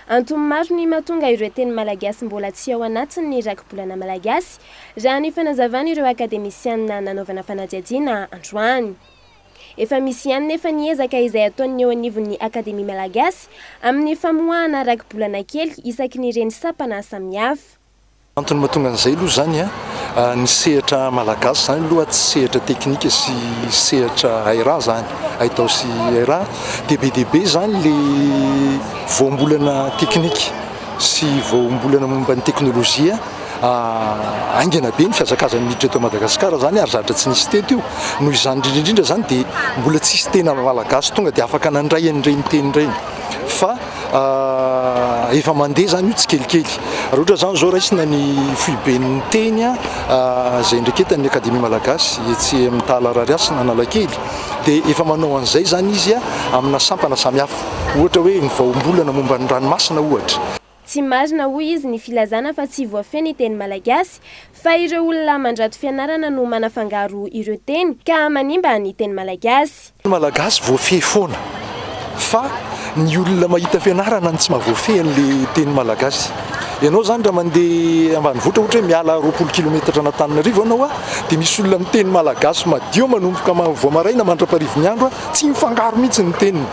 Antony maro ny mahatonga ireo teny malagasy mbola tsy ao anatin'ny rakibolana malagasy, raha ny fanazavan'ireo akademisianina nanaovana fanadihadiana androany. Efa misy ihany nefa ny ezaka izay ataon'ny eo anivon'ny Akademia Malagasy amin'ny famoahana rakibolana kely isaky ny reny sampana samihafa. Antony mahatonga an'izay aloha izany an, ny sehatra malagasy izany aloha tsy sehatra teknika sy sehatra hairaha izany, haitao sy hairaha, dia be dia be izany le voambolana teknika sy voambolana momba ny teknolojia haingana be ny fihazakazany miditra eto Madagasikara izany ary zavatra tsy nisy teto io, noho izany indrindra indrindra izany dia mbola tsisy tena malagasy tonga dia afaka nandray an'ireny teny ireny fa Efa mandeha izany io tsikelikely. Raha ohatra izany izao raisina ny foiben'ny teny izay indreketan'ny Akademia Malagasy etsy amin'ny Tahala Rarihasina Analakely dia efa manao an'izay izany izy amina sampana samihafa. Ohatra hoe ny vaombolana momba ny ranomasina ohatra. Tsy marina hoy izy ny filazana fa tsy voafehy ny teny malagasy fa ireo olona mandrato fianarana no manafangaro ireo teny ka manimba ny teny malagasy. Ny Malagasy voafehy foana fa ny olona mahita fianarana no tsy mahavoafehy an'le teny malagasy. Ianao zany raha mandeha ambanivohitra ohatra hoe miala 20 kilometatra an'Antananarivo ianao a, dia misy olona miteny malagasy madio manomboka vao maraina mandra-parivin'ny andro a, tsy mifangaro mihitsy ny teniny.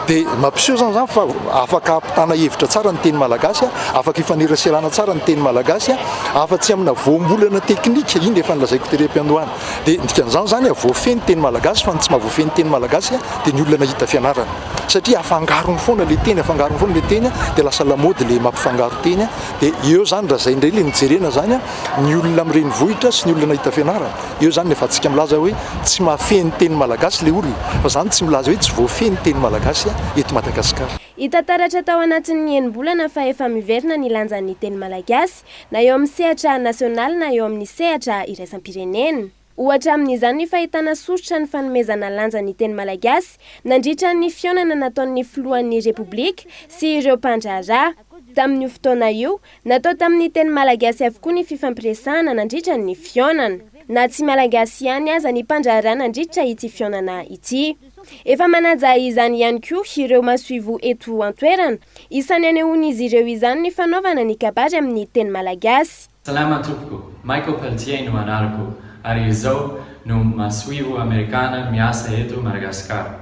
Dia mampiseho zany zany fa afaka ampitana hevitra tsara ny teny malagasy a, afaka ifaneraserana tsara ny teny malagasy a, afa-tsy amina voambolana teknika, iny efa nolazaiko tery am-piandohana. Dia ny dikan'izany izany voafehy ny teny malagasy fa ny tsy mahavoafehy ny teny malagasy dia ny olona nahita fianarana. Satria afangarony foana ilay teny, afangarony foana ilay teny dia lasa lamaody ilay mampifangaro teny. Dia eo izany raha izay indray ilay nojerena izany, ny olona amin'ny renivohitra sy ny olona nahita fianarana, eo izany ny ahafahantsika milaza hoe tsy mahafehy ny teny malagasy ilay olona. Fa izany tsy milaza hoe tsy voafehy ny teny malagasy eto Madagasikara. Hita taratra tao anatin'ny enim-bolana fa efa miverina ny lanjan'ny teny malagasy na eo amin'ny sehatra nasionaly na eo amin'ny sehatra iraisam-pirenena. Ohatra amin'izany ny fahitana soritra ny fanomezana lanja ny teny malagasy nandritra ny fihaonana nataon'ny filohan'ny Repoblika sy ireo mpandraharaha. Tamin'io fotoana io, natao tamin'ny teny malagasy avokoa ny fifampiresahana nandritra ny fihaonana. Na tsy malagasy ihany aza ny mpandraharaha nandritra ity fihaonana ity. Efa manaja izany ihany koa ireo masoivoho eto an-toerana. Isan'ny anehoan'izy ireo izany ny fanaovana ny kabary amin'ny teny malagasy. Salama tompoko, Michael Pelletier no anarako ary izao no masoivoho amerikana miasa eto Madagasikara.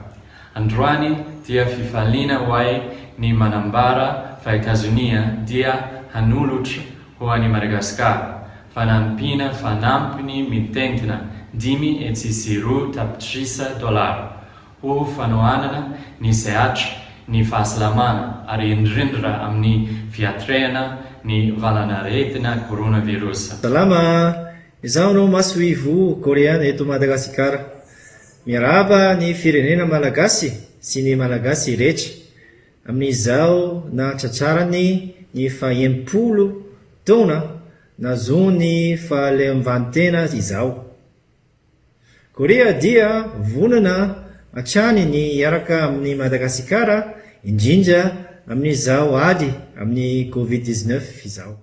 Androany dia fifaliana ho ahy ny manambara fa Etazonia dia hanolotra ho an'i Madagasikara fanampiana fanampiny mitentina 205 tapitrisa dolara ho fanohanana ny sehatry ny fahasalamana ary indrindra amin'ny fiatrehana ny valanaretina coronavirus. Salama! Izaho no masoivoho Koreana eto Madagasikara. Miarahaba ny firenena Malagasy sy ny Malagasy rehetra. Amin'izao nahatratrarany ny faha-60 taona nahazoany fahaleovantena izao. Korea dia vonona hatrany ny hiaraka amin'i Madagasikara, indrindra amin'izao ady amin'ny Covid 19 izao.